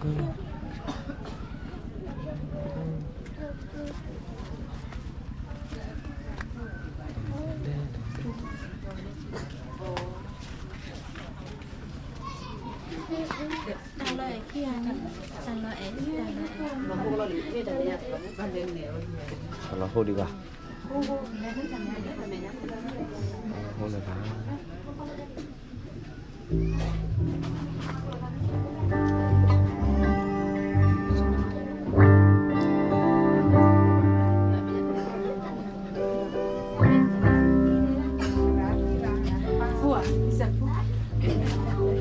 လီၤဟိဒံးဘၣ်, ဟိန့ၣ်ဘၣ်.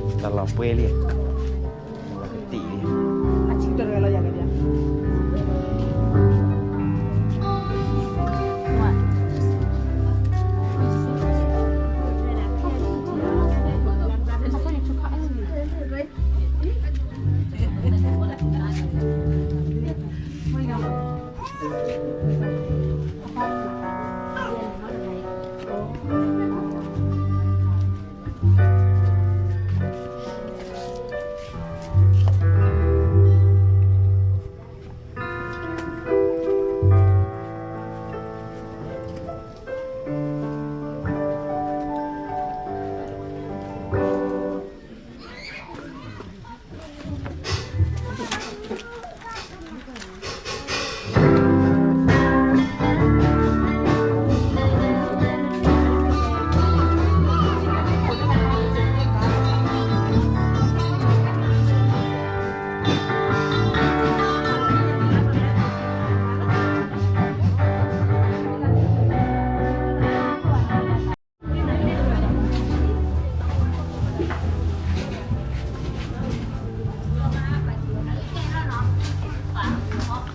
တၢ်လီၤပှဲၤလံ, လီၤကတံာ်လံ. အူတယံၤ အူတယံၤ,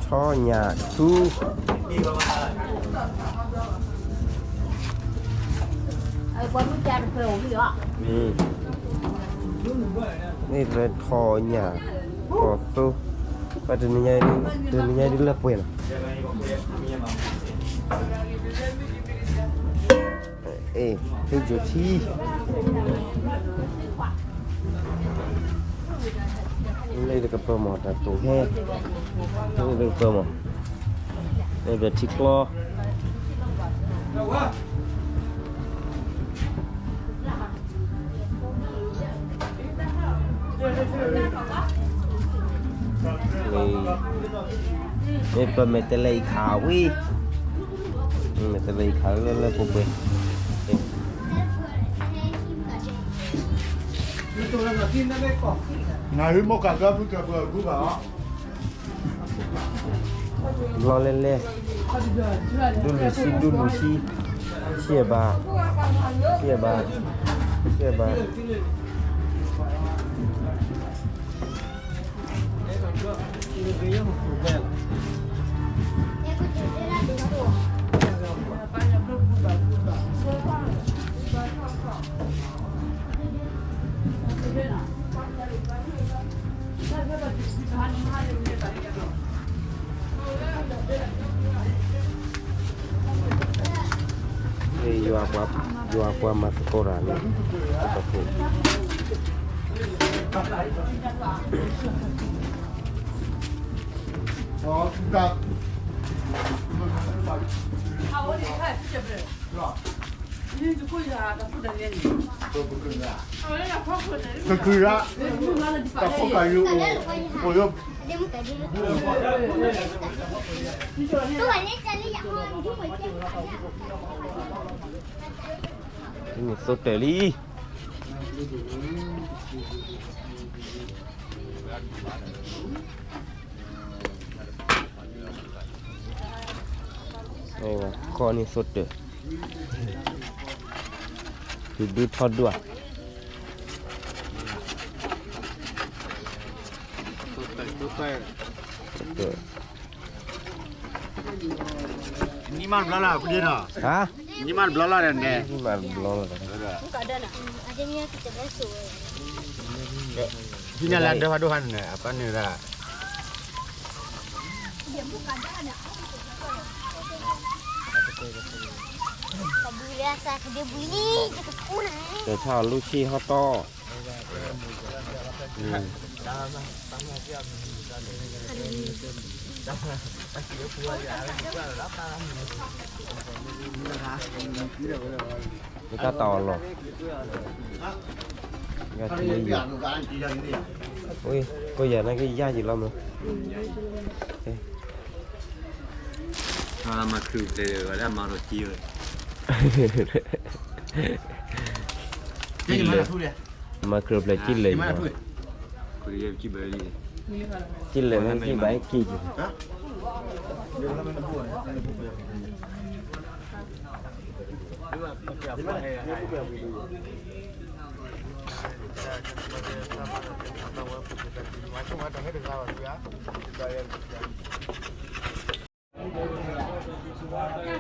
ဆီညၣ်ထူ, မ့ၢ်လၢထီၣ်ညၣ်, ထီၣ်သိ, ပှၤတနံၤညါ, တနံၤညါဒ်လၢပှဲၤလီၤ. အ့ၣ် ဟ့ၣ်ယိၤထံ, လၢတကပၤမး တၢ်တိာ်ဟဲ, လၢတကပၤမး, လၢပထံကျီ မ့ၢ်ပမဲာ်တဲးလဲးအံၤခးဝံၤ, မဲာ်တဲးလဲးအံၤခးလၢလၢပှဲၤပှဲၤ, နၤဟံးမိၢ်ကးကၢဖုကၢပှဲၤဂုၢ်ဘၣ်အီၤ. ဘျီလဲလဲ, ဒူလူၢ်ဆံ ဒူလူၢ်ဆံ, ဆံဘၣ်, ဆံဘၣ်, ဆံဘၣ်. ယွၤပှၤမၤသကိးတၢ်န့ၣ်, ကကုၤရၣ်, တၢ်ဖိကၢ်ယိၤအိၣ်, အိၣ်ယိၤ, မ့ၢ်သိတၢၢ်လံ. ခီန့ၣ်သိတၢၢ်, ဒုးဒုးထီဒုးဧါ. သိတၢၢ်, သိတၢၢ်. နံၣ်မးတဘျီလီၤ, ဖုဒ့နီၤ, ဟါ, နံၣ်မးတဘျီလီၤန့ၣ်, နံၣ်မးတဘျီလီၤ. ဟံးန့ၢ်လၢဒၢဖးဒိၣ်ဟါန့ၣ် အပၢ်န့ၣ်ဒၣ်. တဲဆၣ်အီၤလူၢ်ဆံၣ်ဟီၣ်တီၢ်, မ့ၢ်တၢ်တၢ်အီၣ်လီၤ, ယထံၣ်လၢယၤ, ကိၣ်ယၤနာ်က့ယါယံၤလီၤမး, မၤခရူၣ်ပျဲၢ်လၢမၤထီၣ်ကံဝဲ, ကံလဲၣ်, မၤခရူၣ်ပျဲၢ်ကံလဲၣ်, ကံလဲၣ်နာ်က့ဘၣ်ဟဲက့ၤယံၤ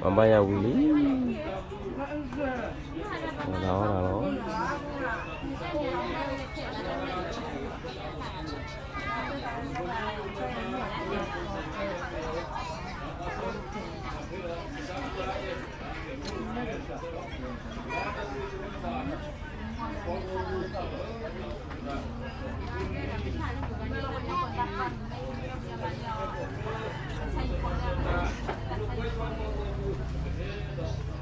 ပှၤဘါယွၤဝံၤလံ, အီၣ်တၢ်အီၣ်တၢ်လီ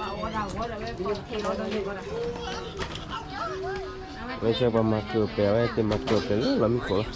ၤ. မ့ၢ်ဆၢပှၤမၤကၢၣ်ပဲာ်ဝဲ တမၤကၢၣ်ပဲာ်လၢလီၤမံခိၣ်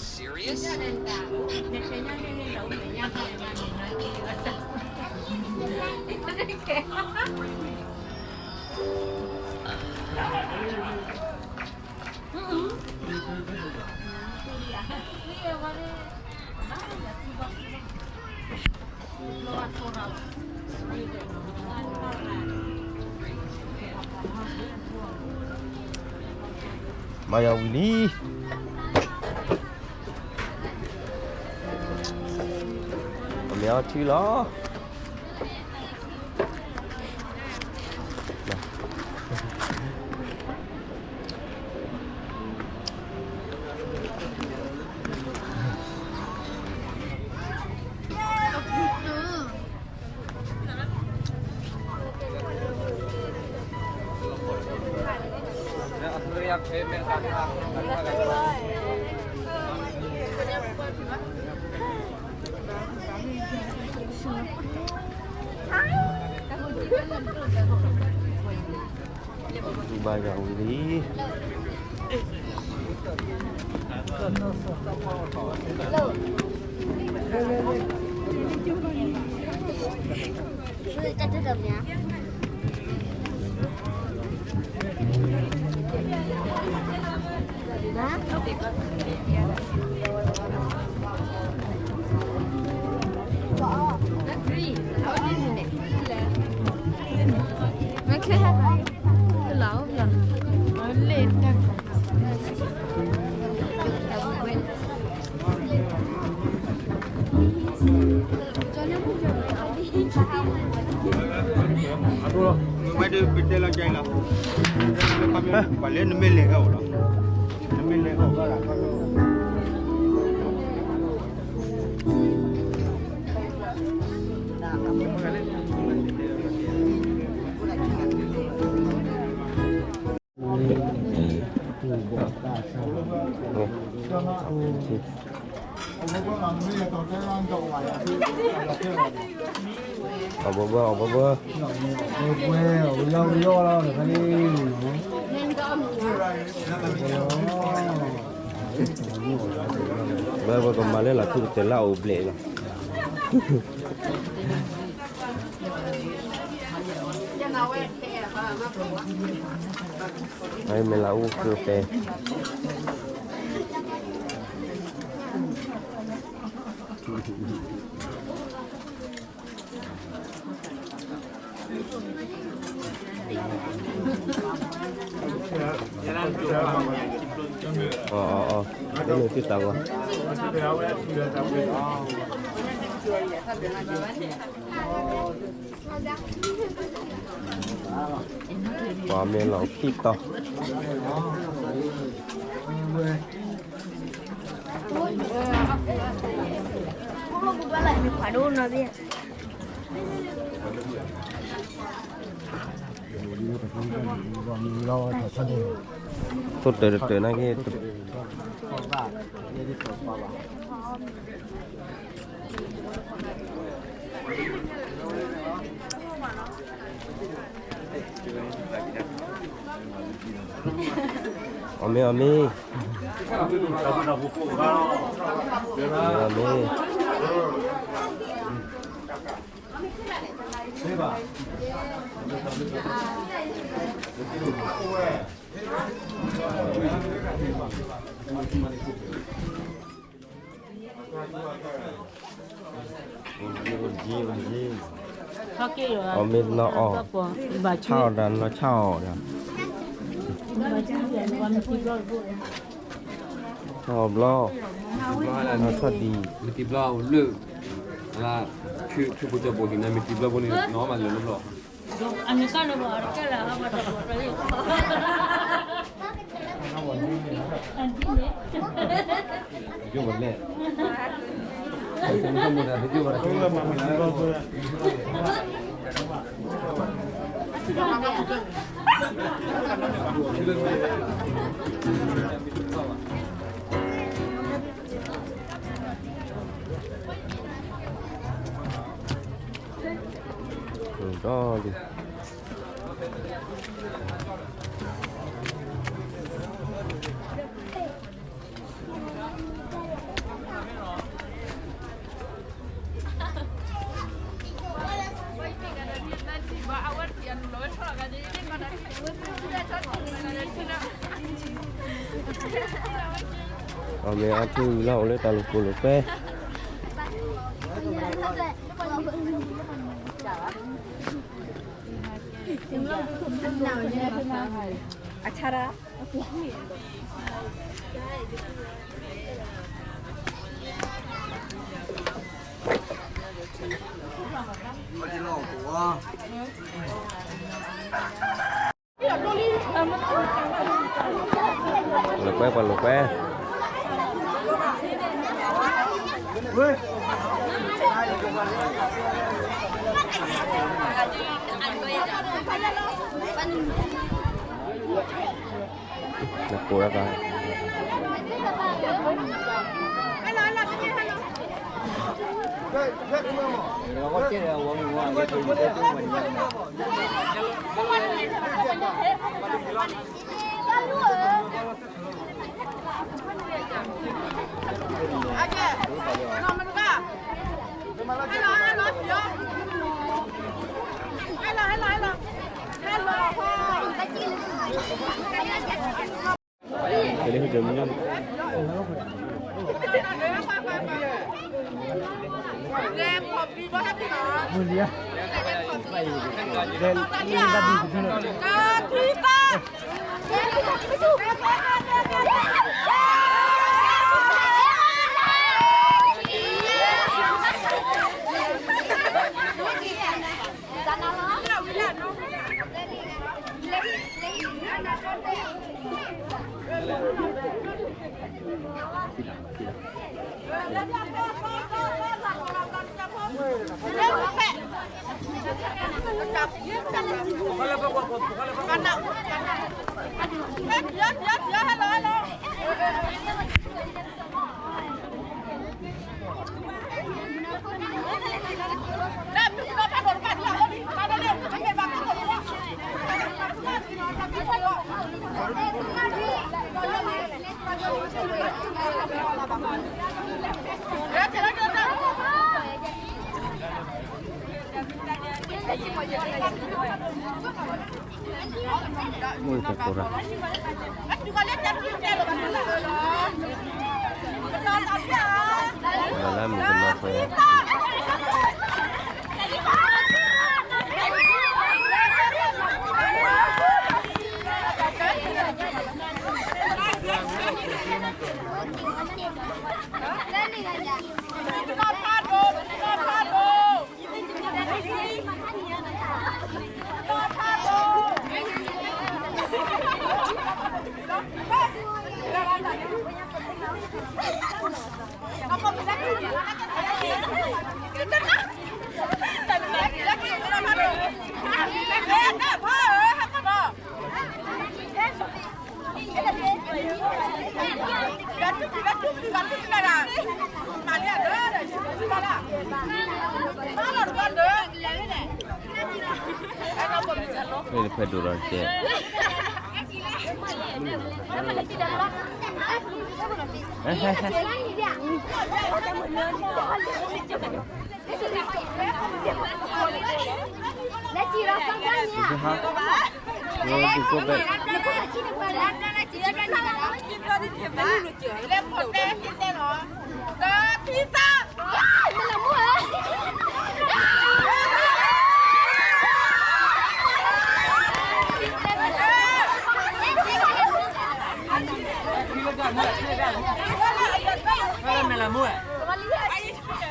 လီၤ. ဘါယွၤဝံၤလံ, ပမ့ၢ်အီထံလီၤ. ဘါယွၤဝံၤလံ. မ့ၢ်ဒ်ပတဲလီၤကဲလီၤ, ပှၤလၢနမ့ၢ်လဲၤအီၤလီၤ, နမ့ၢ်လဲၤအီၤဘၣ်လီၤ. အီၣ်ဘၢဘၢ အီၣ်ဘၢဘၢ, ဘၢဘၢကမၤလၢလီၤထူကတၢၢ်လၢအအိၣ်ဘျဲၣ်လီၤ. အမ့ၢ်လၢအူဃုပဲ အီၤ အီၤ အီၤ လၢနုၤသုတၢ်ဂီၤ ပှၤမ့ၢ်လီၤခံတီၤ. သိၣ်တၢၢ်တတၢၢ်နာ်က့ အီၣ်မ့ၤ အီၣ်မ့ၤ အီၣ်မ့ၤ အီၣ်မ့ၤနီၤ အီၣ် ဆၣ်အီၣ်ဒီးနီၤ ဆၣ်အီၣ်ဒီး ဆၣ်အီၣ်ဘျီ နီၤ ဆၣ်ဒံး မ့ၢ်တံၤဘျီလၢ လၢ ဖုဖိကၠီဘိဟံးန့ၢ် မ့ၢ်တံၤဘျီဖိန့ၣ် နီၤမးလၢလၢဘျီ ဒီး အီၣ်မ့ၤအါထူလၢအိၣ်လၢတၢ်လိာ်ကိၢ်လိာ်ကွဲ အဆါဒၣ် လိာ်ကွဲ ပှၤလိာ်ကွဲ နကိးဒၣ်ဘၣ် မုၢ်တကိးရၢ် လၢမုၢ်ကနီၤ ဖဲဒိၣ်လီၤတကဲး. လၢသးပှၢ်တ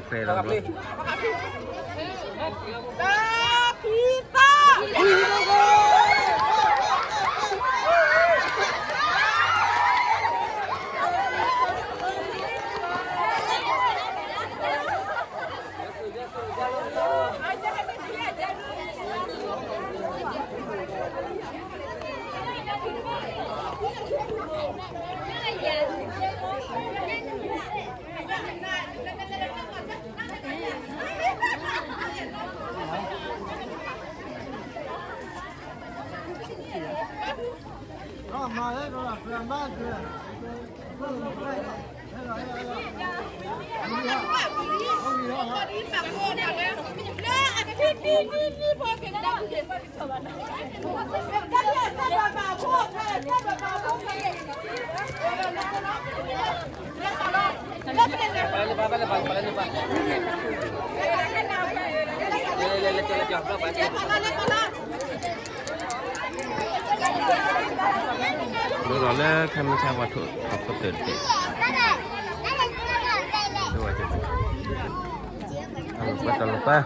ဖဲလီၤ. ဒ်သိးလၢခဲမုၢ်ဆါပှၤထိၣ် အခိၣ်တၢၢ်တက့ၢ်. ပှၤတလီၤပၢ်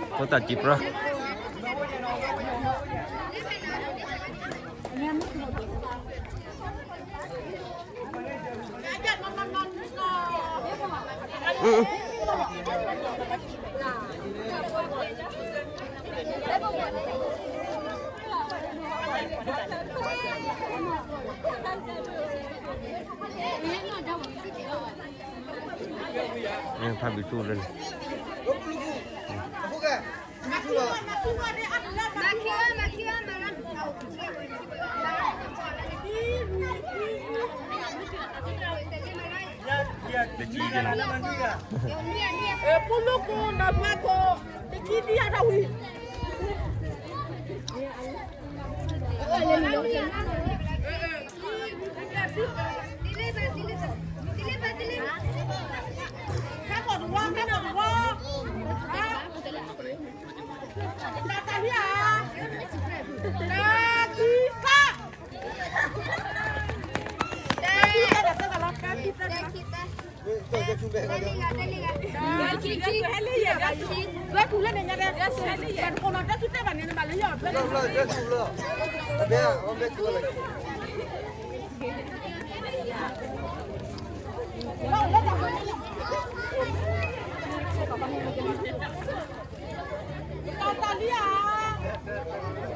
ဖိသၣ်စံးပြၢ ဖးဘံၣ်ထူလၢန့ၣ် ပူၤလူၢ်ကိၣ် နၢ်ပှၤကိၣ် တကံဒံအတၢ်ဝံၤ ခဲကိၣ်တဝါ ခဲကိၣ်တဝါ နၤတၢ်လံဧါ တၢ်ခံသၢ တၢ်ခံသၢ တၢ်ခံသၢ တၢ်ခံသၢ တၢ်ခံသၢ တၢ်ခံသၢ တၢ်ခံသၢ လၢန့ၣ်ညါဒဲ, ပှၤတကိးနီၤတၢ်သူတဲဘၣ်န့ၣ် နဘၣ်လၢယီၤဘဲ, တၢ်တလံဧါ, တၢ်ခံသၢ, တၢ်ခံသၢ, တၢ်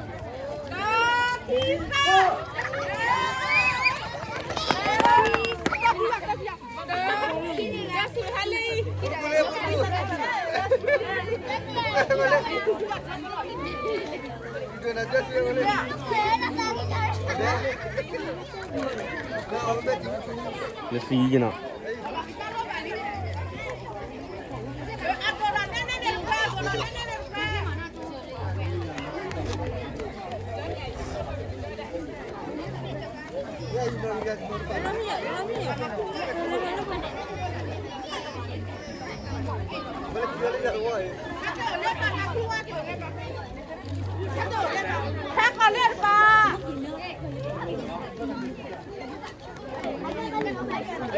ခံသၢ, လၢသံကနီၤ. ဟ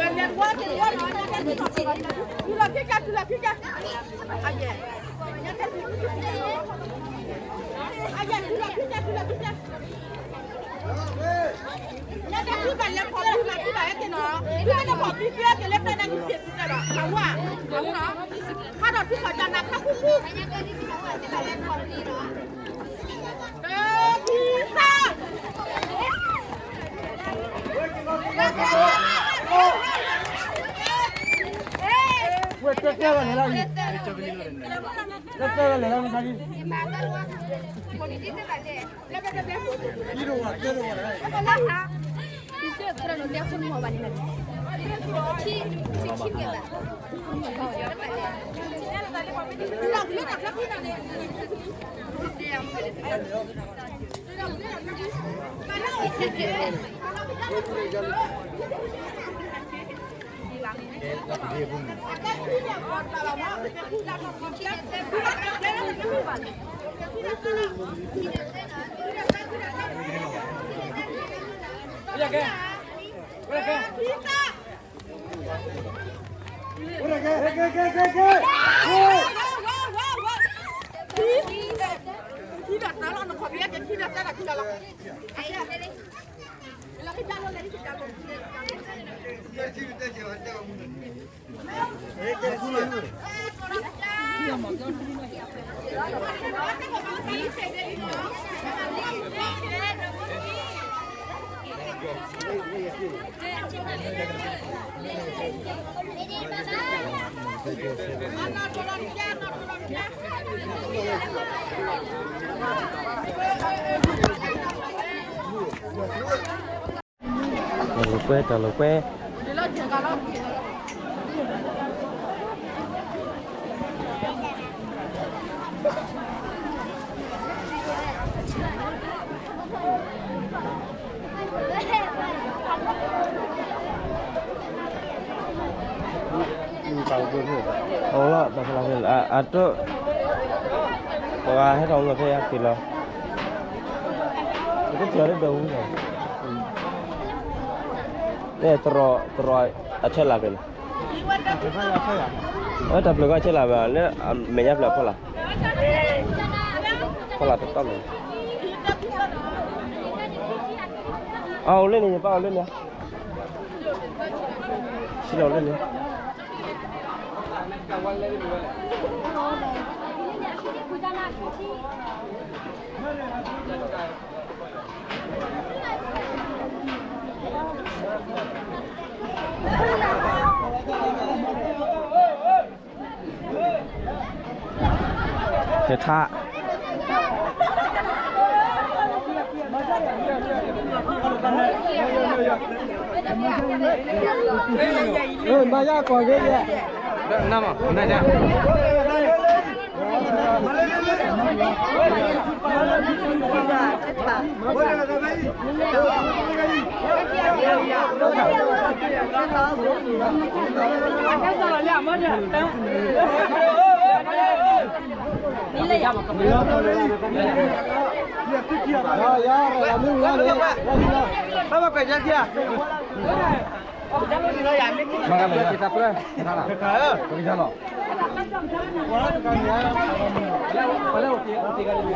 ဲကီးလၢတပၤ, တုၤလီၤခံက, တုၤလီၤခံက, အယဲၢ်, အယဲၢ်, တုၤလီၤခံက, တုၤလီၤခံက, ညါတၢ်ထံၣ်ဘၣ်လဲၤဖီၣ်ဘံၣ်မး ထံၣ်ဘၣ်ဟဲက့ၤနီၤ, ထံၣ်ဘၣ်လဲၤဖီၣ်ဘံၣ်က့ၤက့ၤလၢဖဲန့ၣ် က့ၤသ့ၣ်နီၤ, အဝဲ, အဝဲနီၤ, ဟးထီၣ်ထံၣ်ဖီၣ်တၢ်နးခါခူခူ ဝဲတဲတဲဘၣ်လဲၤလီၤ, တဲတဲဘၣ်လဲၤလီၤ, တၢ်လိာ်ကွဲ, တၢ်လိာ်ကွဲ. အလီၤ, အတိၢ်, ပှၤဟဲထီၣ်လီၤဖဲအက့ၤလီၤ, ပကစၢၤလၢဒၢးဝူၤ, တြီအဆဲးလၤဖဲန့ၣ်, တၢ်ဖျၢၣ်ကီၢ်ဆဲးလၤဘၣ်, လၢအမဲာ်ညါဖျၢၣ်အဖီလာ်, ဖီလာ်တတီၢ်လီၤ, အအိၣ်လၢန့ၣ် ယပၢ်အိၣ်လၢန့ၣ်, ဆံလီၤလၢန့ၣ်. ကထါ, မၤယၤကီၢ်ဂ့ၤယဲ, နမ, ဘၣ်ဘၣ်ကွဲးယဲၢ်ခံဧါ, မၤဂၤလီၤ, ပကယၤလီၤ. တၢ်မုၢ်ထီၣ်ကၢလိ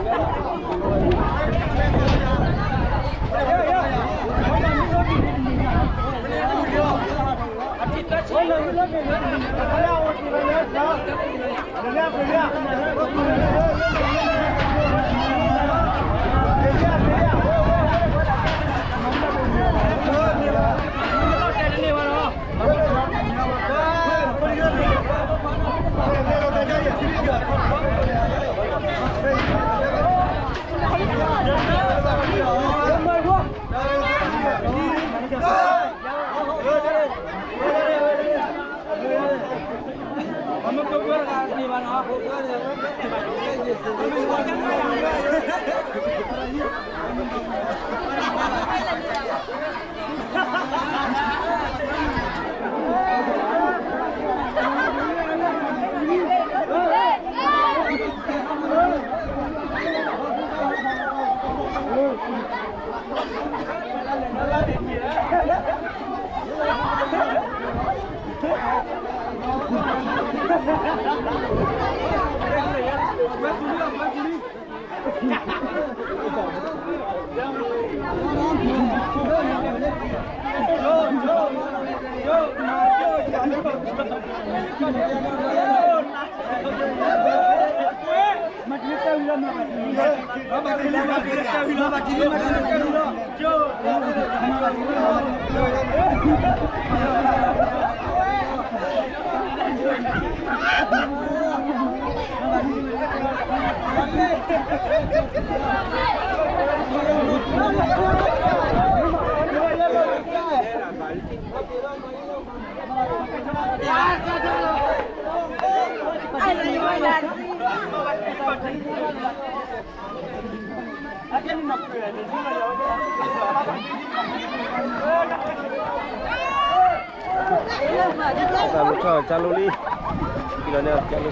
လံ, ကံလီၤန့ၣ်ကၢလိ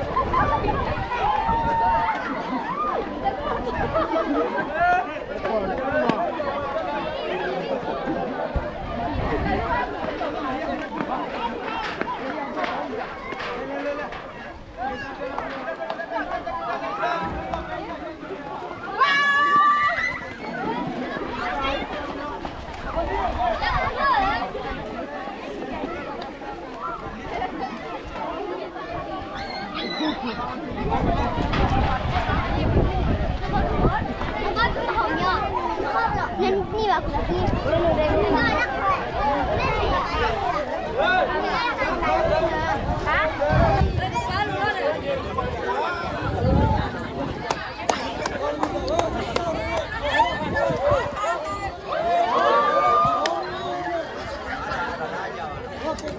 ပှ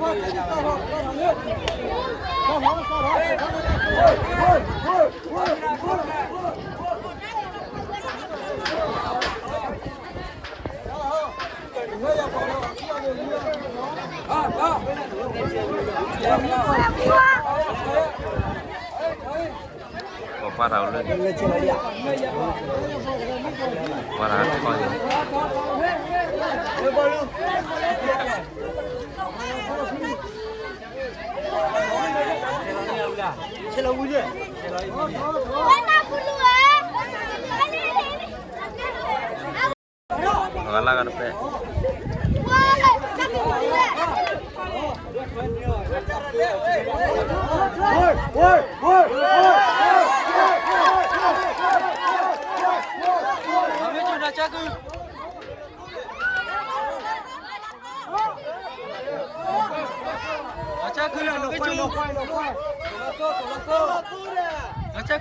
ၤရၤလၢ ပှၤရၤ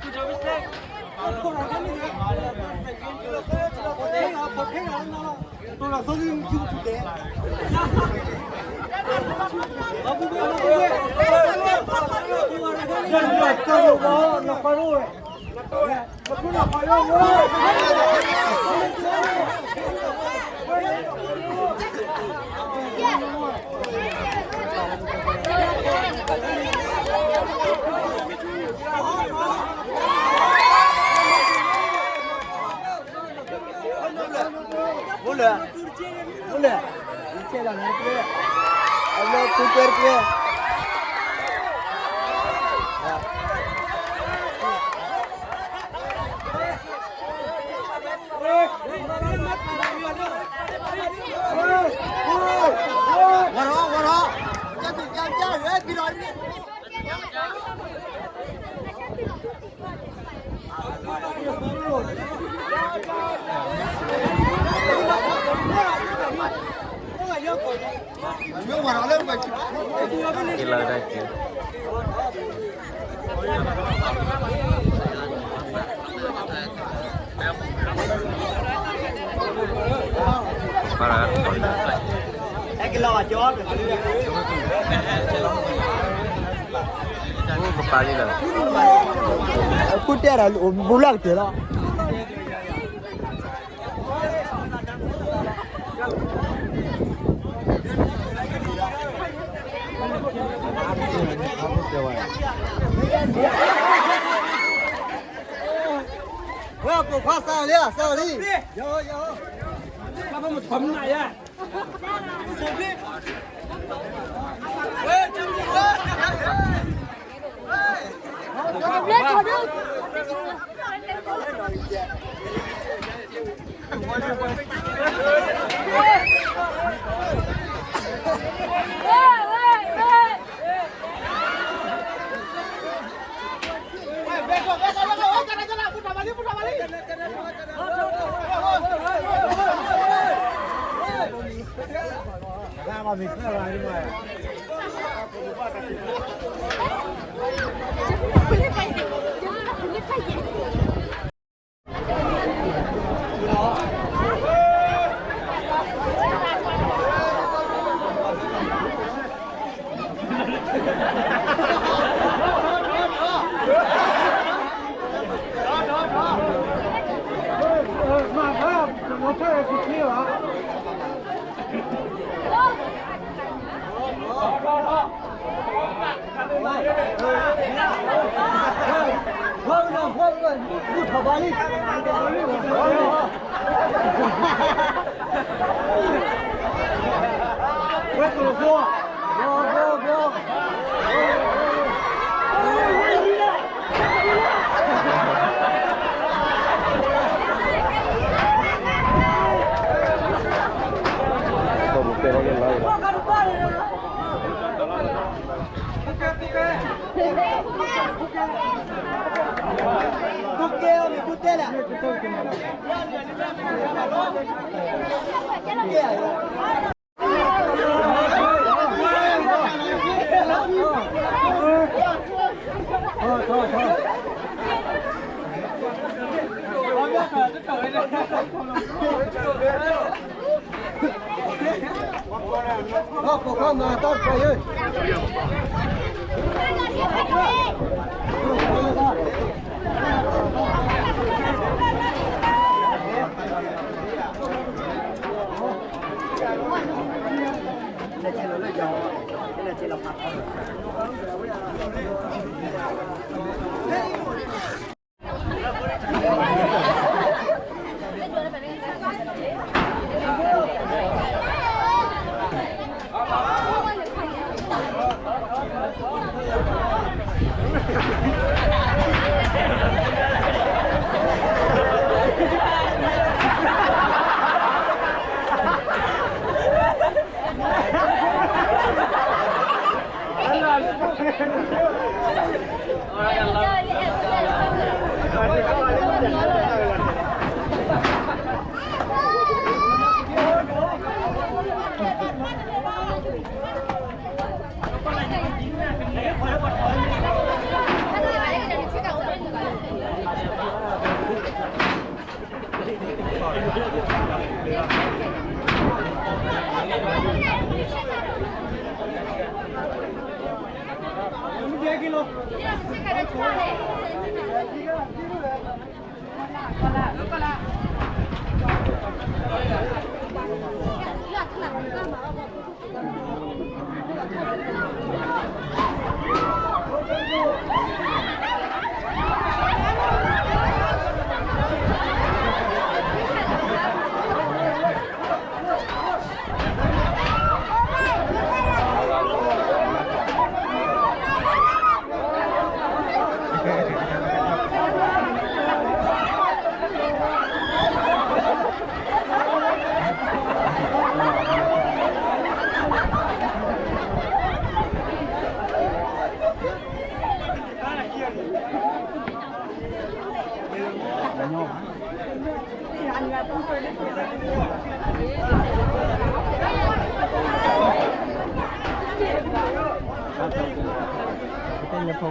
ထီၣ်ယၤ အဂၤလၢ်ဂၤတပဲ မူလၢ မူလၢ ယကဲလီၤနၤတကဲ အဘျီသူကဲတကဲ အ က့ၤလီၤတၢ်က့ၤ ပၢ်ရၤ ကပာ်လံလီၤ ကူၣ်တဲၣ်ဒီး ဘူးလၢကတၢၢ်လီၤ ဝဲပိာ်ခွါစးလံ စးလံ ယဟိယဟိ ဘၣ်ထီၣ်သိတၢၢ်လံလံ. မ့ၢ်ဒံးဘၣ်, ကီၢ်မုၢ်တၢ်ဒ်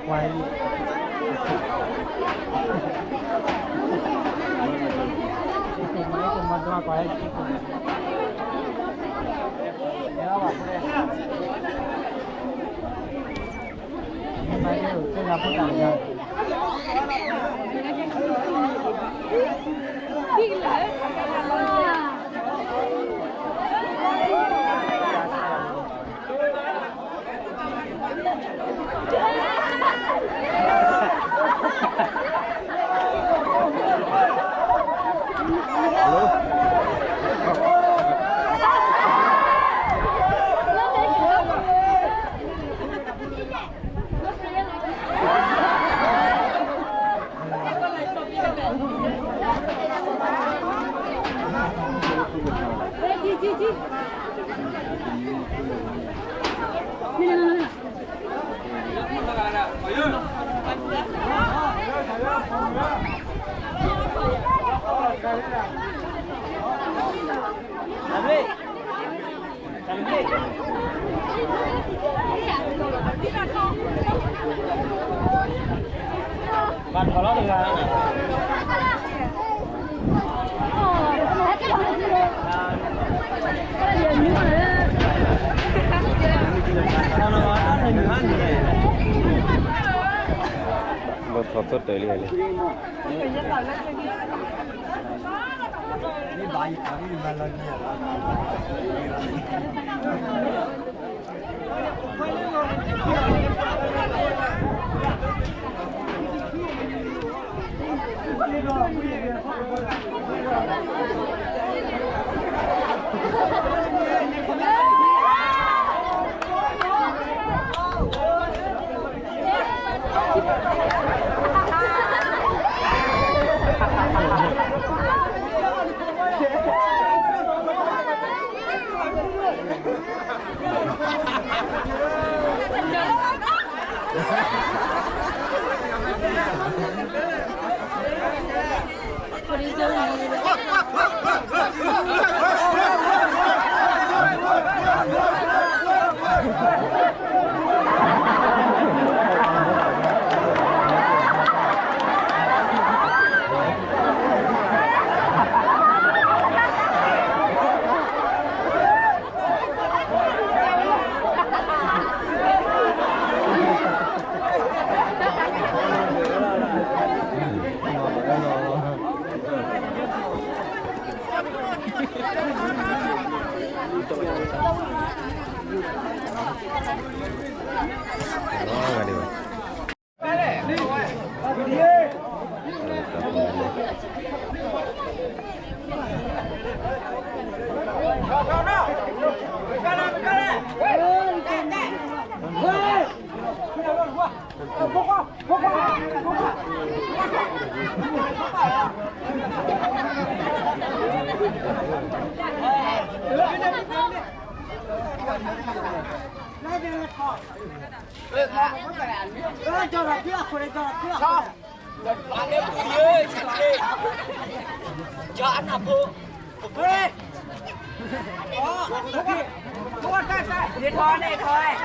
န့ၣ် န့ၣ်ဖဲ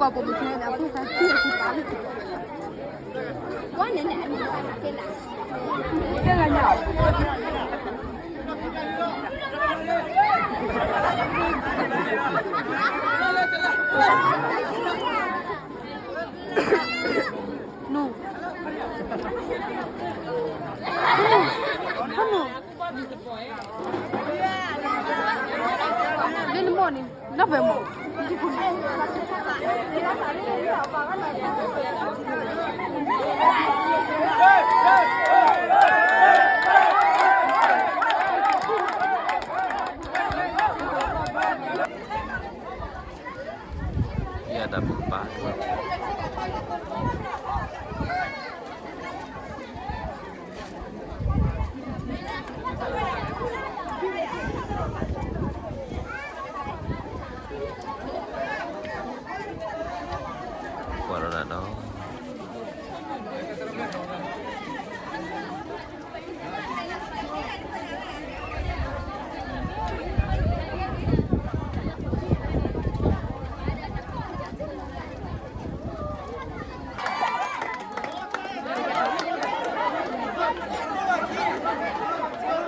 ကွၢ်ပပထံၣ်န့ၣ် အဖိသၣ်ထံၣ်အဖိသၣ်လၢ ကွၢ်န့ၣ်န့ၣ် အမံၤဝဲနၤကဲနၤ နူ နူ လၢနမိၢ်န့ၣ် နဘၣ်မိၢ် ယၤတၢ်ပူၤပာ် ကွၢ်ဒီး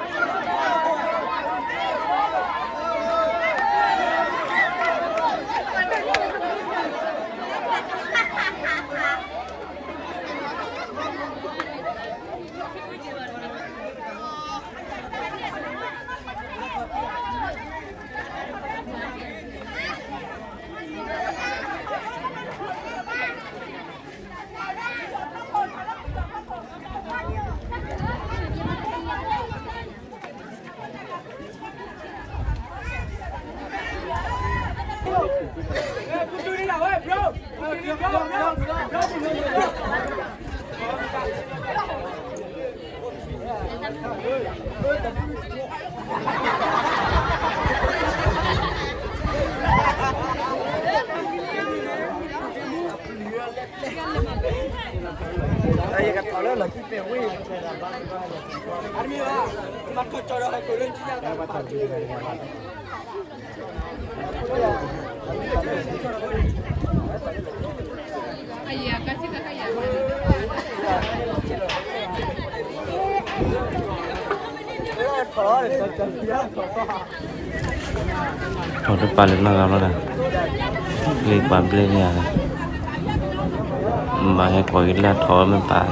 ဒၣ်ဒီး ထီၣ်တပာ်လၢနီၢ်ဂၤဘျီဒီး လၢပှၤဘျဲၣ်န့ၣ်ဧါ, မၤဟဲကွၢ်က့ၤလၢထီၣ်ဝဲမ့ၢ်ပာ်,